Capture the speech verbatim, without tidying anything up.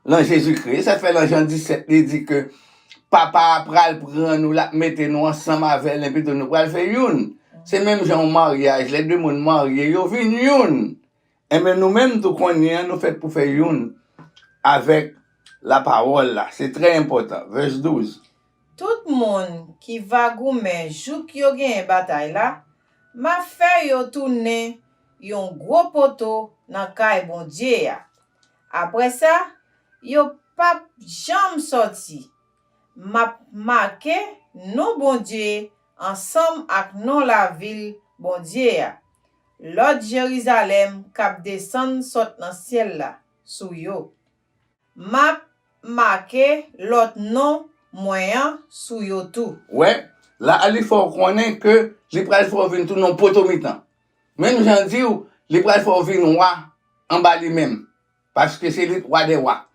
nan Jezikri. E sa k fè nan Jan disèt, li di ke Papa a pral pran nou, l ap mete nou ansanm avè l, epi tou nou pral fè youn. Se menm jan yon maryaj, lè de moun marye, yo vin youn. Enben, nou menm tou kounye a, nou fèt pou fè youn avèk lapawòl la. Se trè enpòtan. Vès douz. Tout moun ki va goumen jouk yo genyen batay la, m ap fè yo tounen yon gwo poto nan kay Bondye a. Apre sa, yo p ap janm sòti. M ap make non Bondye ansanm ak non lavil Bondye a. Lòt Jerizalèm k ap desann sot nan syèl la sou yo. M ap make lòt non mwen an sou yo tou. Wè, la a li fè w konnen ke li pral fè w vin tou non poto mitan. Menm jan di w, li pral fè w vin wa anba li menm. Paske se li wa dè wa.